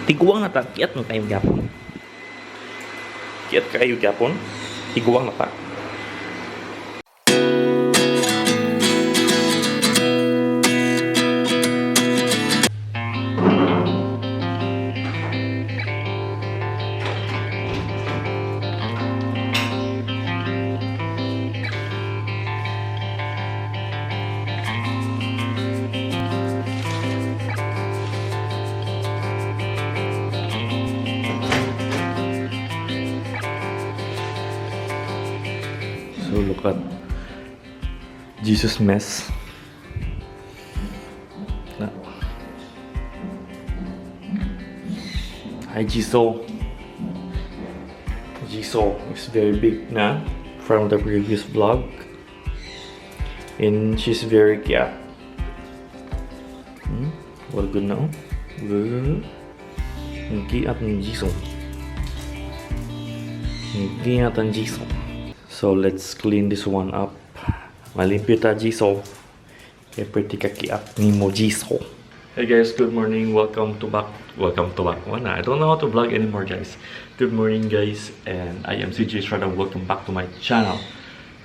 Tiguang na ta, kiat na tayo gyapon. Kiat kayo gyapon. Tiguang na ta. So look at Jesus mess. Na. Hi, Jisoo. Jisoo is very big na from the previous vlog. And she's very cute. Well, good now. Good. Ang kiat ni Jisoo. Ang kiat ang Jisoo. So let's clean this one up. Malimpyo ta, Jisoo. Kaya pretty ka kiat ni mo, Jisoo. Hey guys, good morning. Welcome to back. Welcome to back. Wala, I don't know how to vlog anymore, guys. Good morning, guys, and I am CJ Estrada. Welcome back to my channel.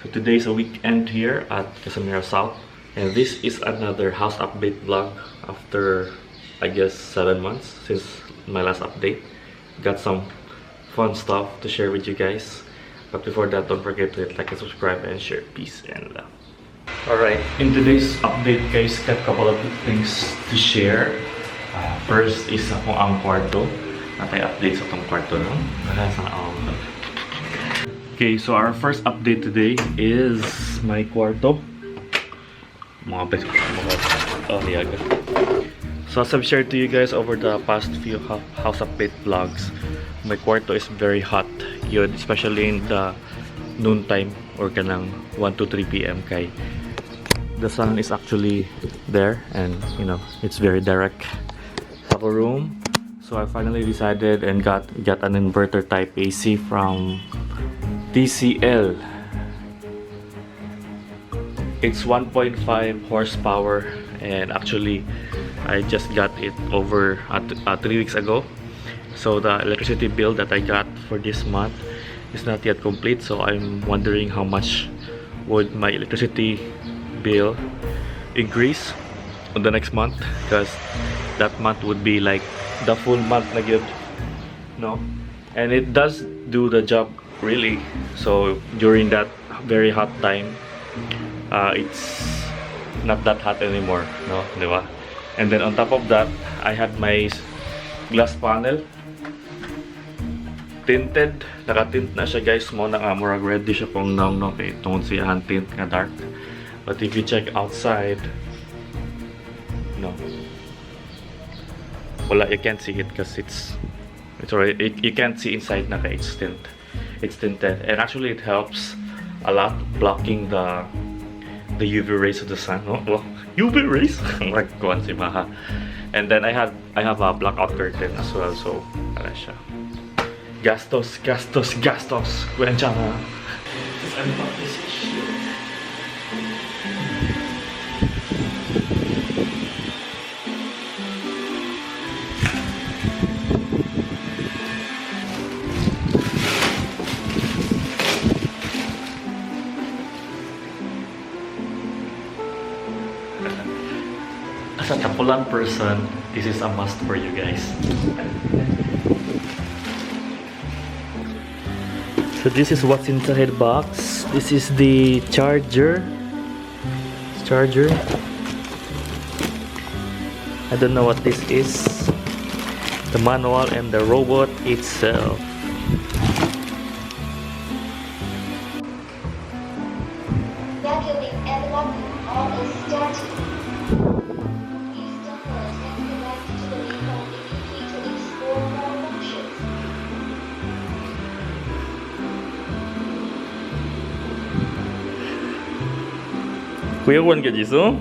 So today is a weekend here at Casamira South, and this is another house update vlog after, I guess, 7 months since my last update. Got some fun stuff to share with you guys. But before that, don't forget to hit like and subscribe and share. Peace and love. Alright, in today's update, guys, got couple of things to share. First is akong ang kwarto. Natay update sa atong kwarto, no? Wala sa ang. Okay, so our first update today is my kwarto. Mga best, mga oh, liyaga. So as I've shared to you guys over the past few house update vlogs, my kwarto is very hot. Yun, especially in the noon time or kanang 1 to 3 p.m. kay the sun is actually there and it's very direct sa ako room. So I finally decided and got an inverter type AC from TCL. It's 1.5 horsepower and actually I just got it over 3 weeks ago. So the electricity bill that I got for this month is not yet complete. So I'm wondering how much would my electricity bill increase on the next month, because that month would be like the full month na gyud, no? And it does do the job, really. So during that very hot time, it's not that hot anymore, no? Di ba? And then on top of that, I had my glass panel tinted. Nakatint na siya, guys. Mo na nga murag ready siya pong naong, no, kay tungod sa iyang tint nga dark. But if you check outside, no, wala, you can't see it because it's already it, you can't see inside na kay it's tinted. And actually it helps a lot blocking the UV rays of the sun, no? Well, UV rays, like kuan si Maha. And then I have a blackout curtain as well, so ano siya. Gastos, gastos, gastos. Kwensya na. Let's unpack this shit. As a tapulan person, this is a must for you guys. So this is what's inside box. This is the charger. Charger. I don't know what this is. The manual and the robot itself. Vacuuming and mopping all is starting. Please download and connect to the Li-Feng APP to explore more functions. Kuya Juan ka, Jisoo?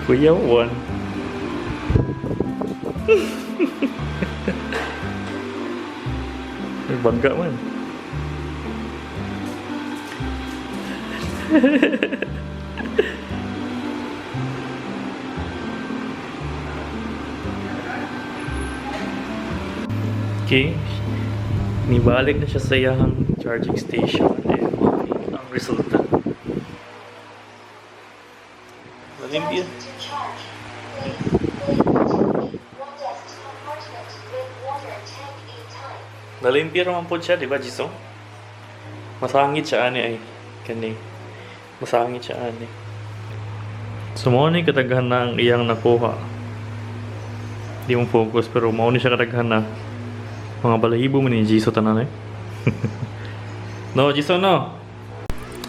Kuya Juan. May bangga man. Okay. Nibalik na siya sa iyang charging station and mao ni ang resulta. Nalimpyo. Starting to charge. Please fill the one dust compartment with water tank in time. Nalimpyo naman po siya, di ba, Jisoo? Masangit siya ani ay. Kani. Masangit siya ani. So mao ni kataghan na ang iyang nakuha. Di mo focus pero mao ni siya kataghan na mga balahibo man ni Jisoo tanan eh. No, Jisoo, no.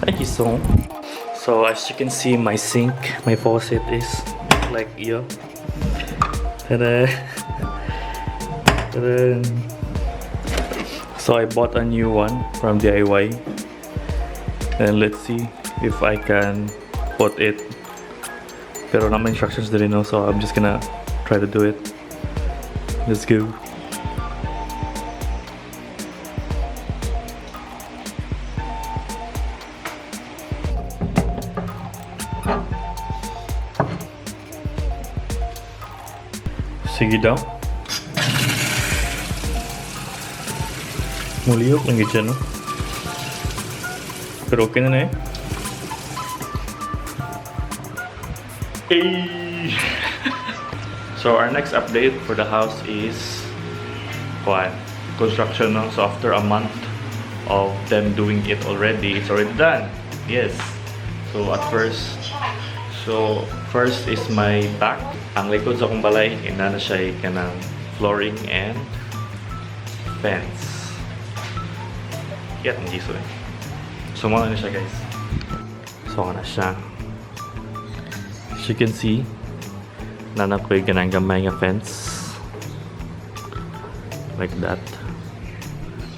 Ay, Jisoo. So as you can see, my sink, my faucet is like yo. Tada. Tada. So I bought a new one from DIY. And let's see if I can put it. Pero naa may instructions diri, no, so I'm just gonna try to do it. Let's go. Sige daw. Mulihok lang yun siya, no? Pero okay na na eh. Hey! So our next update for the house is kuan, construction, no? So after a month of them doing it already, it's already done. Yes. So at first, Charge. So, first is my back. Ang likod sa akong balay, ina na siya kanang flooring and fence. Kaya ang Jisoo eh. So, mao na siya, guys. So, na siya. As you can see, naa na ko'y ganang gamay nga fence. Like that.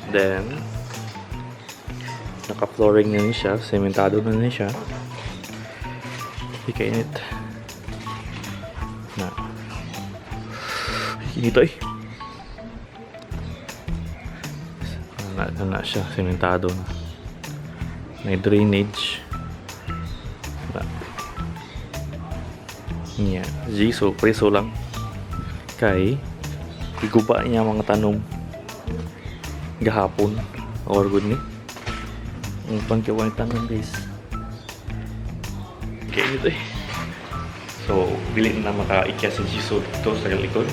Then, naka-flooring na ni siya. Sementado na ni siya. Di kainit. Na. Init eh. Na, na siya. Sementado na. May drainage. Na. Yeah. Jisoo, preso lang. Kay, iguba niya mga tanom gahapon or good ni. Ang pangkiwan tanom, guys. Okay, ito eh. So, dili na makaikyas si Jisoo dito sa likod.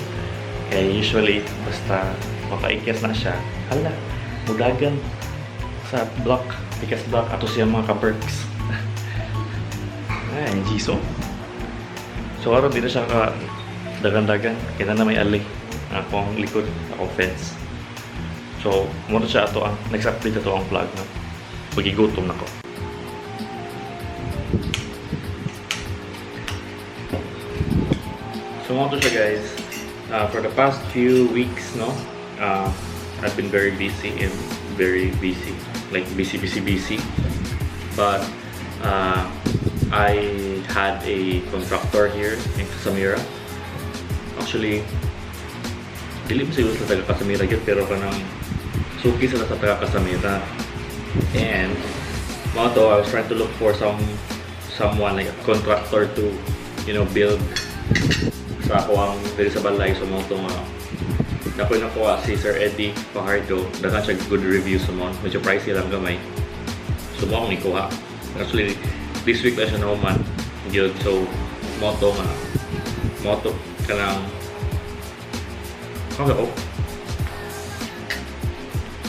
Kaya usually, basta makaikyas na siya, hala, mudagan sa block, pikas block, ato siya mga ka-perks. Ay, Jisoo. So, karon dito siya ka dagan-dagan. Kita na may ali. Akong likod, akong fence. So, muna siya ato ang next update ato ang vlog, no? Pagigutom na ko. So, mao to siya, guys. For the past few weeks, no, I've been very busy and very busy. Like, busy, busy, busy. But I had a contractor here in Casamira. Actually, dili mo siguro sa taga Casamira gyud, pero kanang suki sila sa taga Casamira. And mao to, I was trying to look for someone like a contractor to build sa ako ang diri sa balay. So mao to nga nakoy nakuha si Sir Eddie Fajardo. Daghan siya good reviews sa mo. Medyo pricey lang gamay. So mao akong nikuha. Actually, this week lang siya nahuman. Gyud. So mao to nga mao to kanang ako.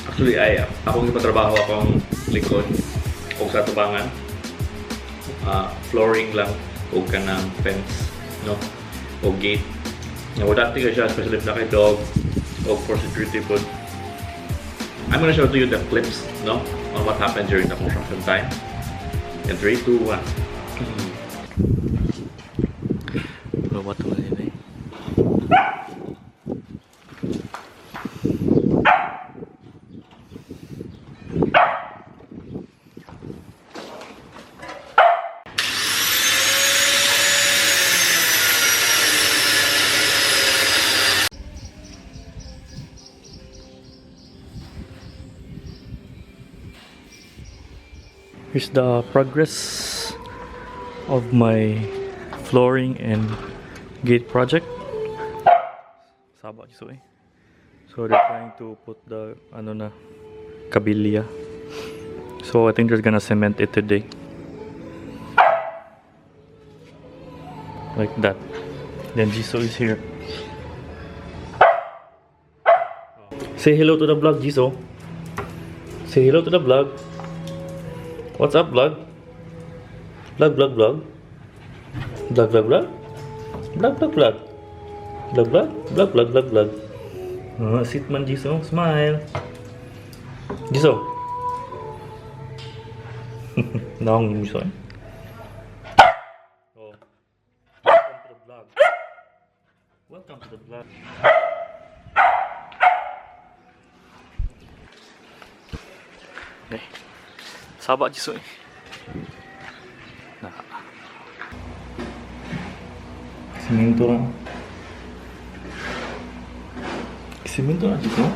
Actually, ay akong ipatrabaho akong likod o sa tubangan. Flooring lang o kanang fence, no? O gate. Nga wala ka siya, especially if naa kay dog o for security pod. I'm gonna show to you the clips, no? On what happened during the construction time. In 3, 2, 1. Robot to eh. Here's the progress of my flooring and gate project. Saba eh. So they're trying to put the ano na kabilya. So I think they're gonna cement it today. Like that. Then Jisoo is here. Say hello to the vlog, Jisoo. Say hello to the vlog. What's up, vlog? Vlog, vlog, vlog. Vlog, vlog, vlog. Vlog, vlog, vlog. Vlog, vlog, vlog, vlog, vlog, vlog. Oh, sit man, Jisoo. Smile. Jisoo. Naong Jisoo eh. Oh. Welcome to the vlog. Welcome to the vlog. Okay. Saba Jisoo eh. Na. Simento na. Simento na, Jisoo.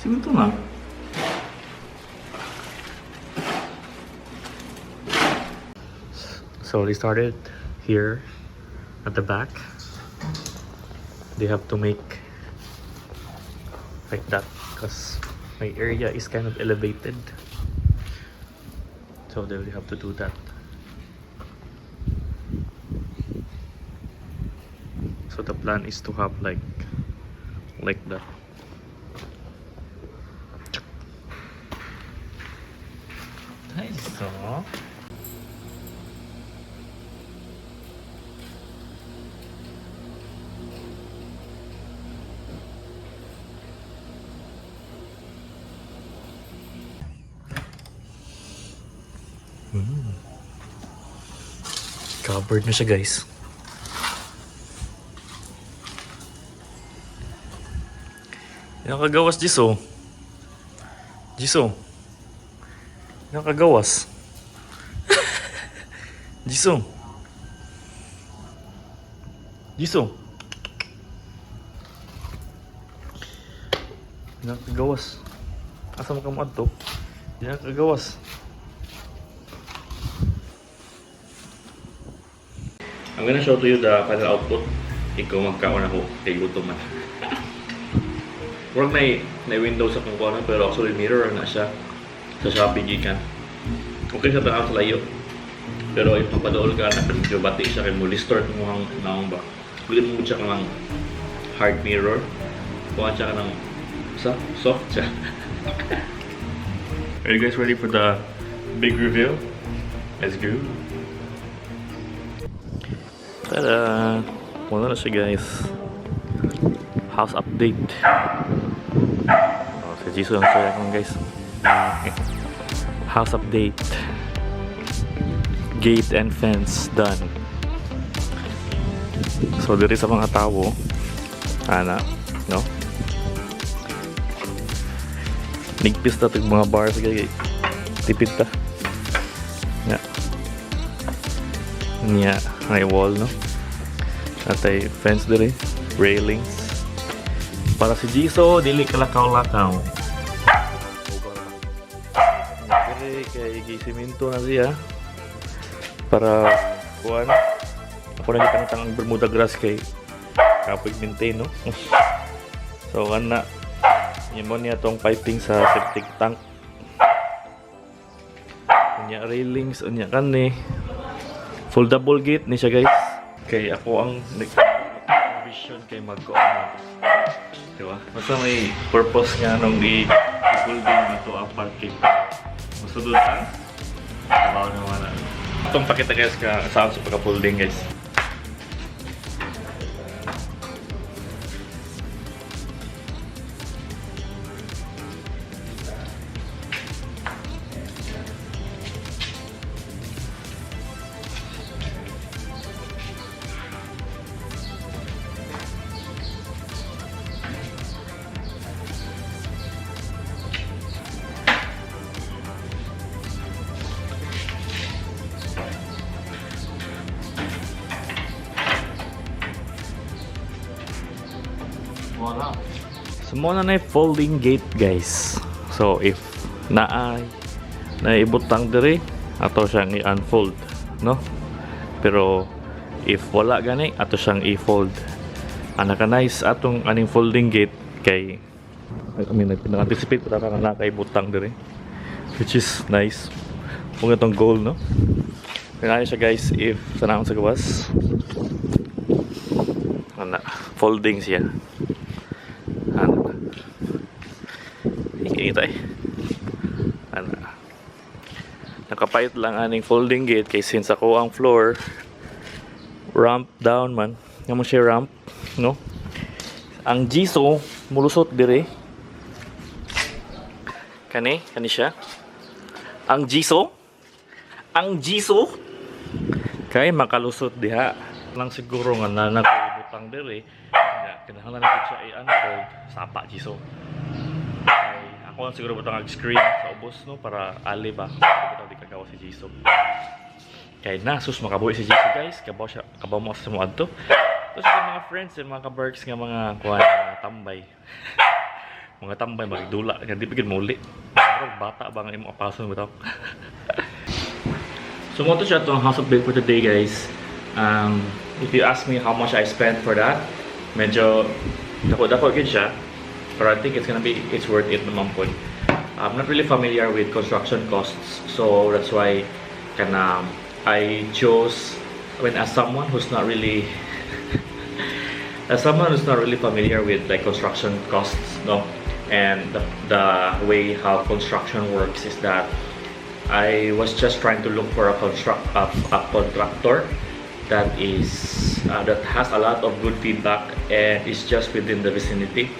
Simento na. So they started here at the back. They have to make like that because my area is kind of elevated. So they will have to do that. So the plan is to have like that. Nice, oh. Covered na siya, guys. Yan kagawas, Jisoo. Jisoo. Yan kagawas. Jisoo. Jisoo. Yan kagawas. Asa mo ka mo adto? Yan kagawas. I'm gonna show to you the final output. Ikaw magkaon ako kay gutom man. Murag na window sa kung kuno, pero actually mirror na siya sa Shopee gikan. Okay siya tanaw sa layo. Pero if mapadool ka na medyo bati siya kay mo distort mo ang naong ba. Dili mo siya kanang hard mirror. Kuha siya kanang sa soft siya. Are you guys ready for the big reveal? Let's go. Tada! Wala na siya, guys. House update. Oh, si Jisoo ang saya kong guys. House update. Gate and fence done. So diri sa mga tawo, ana, no? Nigpis na tag mga bars kay tipid ta. Ya. Nya, may wall, no? At ay fence diri, railings. Para si Jisoo, dili kalakaw-lakaw. Diri kay gisimento na siya. Para kuan ako na gitang ang Bermuda grass kay kapoy maintain, no. So ana mo niya tong piping sa septic tank. Unya railings, unya kani. Foldable gate ni siya, guys. Kay ako ang nag vision kay mag. Di ba? Basta may purpose nga nung i-building dito ang parking. Musulod ang trabaho naman na. Itong pakita, guys, ka saan sa pagka-folding, guys. Wala. So mo na na yung folding gate, guys. So if naay naibutang diri ato siyang i-unfold, no? Pero if wala gani ato siyang i-fold. Ang naka nice atong aning folding gate. Kay I mean, nag-anticipate ko ta nga kay butang dire. Which is nice. Kung itong goal, no? Kaya siya, guys, if tanawon sa gawas. Ana, folding siya. Ana. Kita eh. Ana. Nakapait lang aning folding gate kay since ako ang floor ramp down man. Nga mo siya ramp, no? Ang jiso mulusot dire. Kani, kani siya. Ang jiso kay makalusot diha lang siguro nga na nagibutang dire. Nya kinahanglan na gud siya i-unfold sapa jiso. Kay ako lang siguro butang ag screen sa ubos, no, para ali ba butang di kagawa si Jiso. Kay na sus makabuhi si Jiso, guys, kabaw siya, kabaw mo sa mo adto. Tapos sa mga friends and mga ka-berks nga mga kuan, mga tambay. Mga tambay magdula nga di pa gid muli. Murag bata ba nga imong apason bitaw. So mao to siya itong house update for today, guys. If you ask me how much I spent for that, medyo dako-dako gid siya. But I think it's worth it naman po. I'm not really familiar with construction costs, so that's why kana I chose, I mean, as someone who's not really familiar with like construction costs, no, and the way how construction works is that I was just trying to look for a contractor that has a lot of good feedback and is just within the vicinity,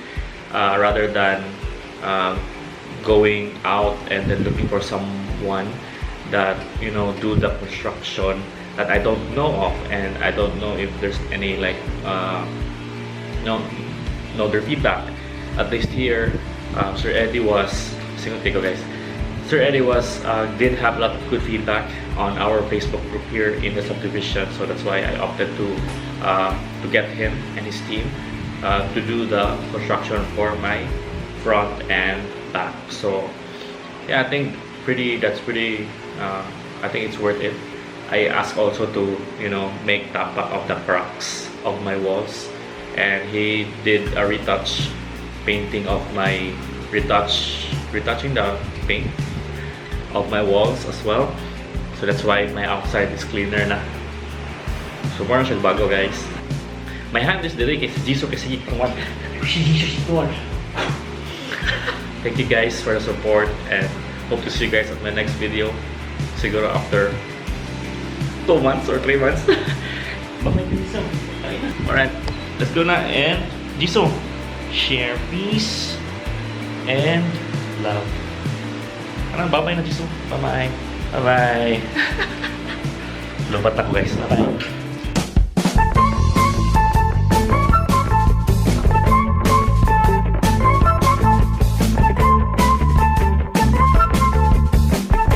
rather than going out and then looking for someone that do the construction that I don't know of, and I don't know if there's any like no their feedback. At least here, Sir Eddie was single take, guys. Sir Eddie was did have a lot of good feedback on our Facebook group here in the subdivision, so that's why I opted to get him and his team to do the construction for my front and back. So yeah, I think pretty that's pretty. I think it's worth it. I asked also to make tapak of the cracks of my walls, and he did a retouch painting of my retouch retouching the paint of my walls as well. So that's why my outside is cleaner na. So more na siya bago, guys. My hand is dili kay si Jisoo kasi kuwan. Si Jisoo kuwan. Thank you guys for the support and hope to see you guys at my next video. Siguro after 2 months or 3 months. Bye-bye, Jisoo. Alright, let's go na and Jisoo, share peace and love. Ano, bye-bye na, Jisoo. Bye-bye. Bye-bye. Lupat ako, guys. Bye-bye.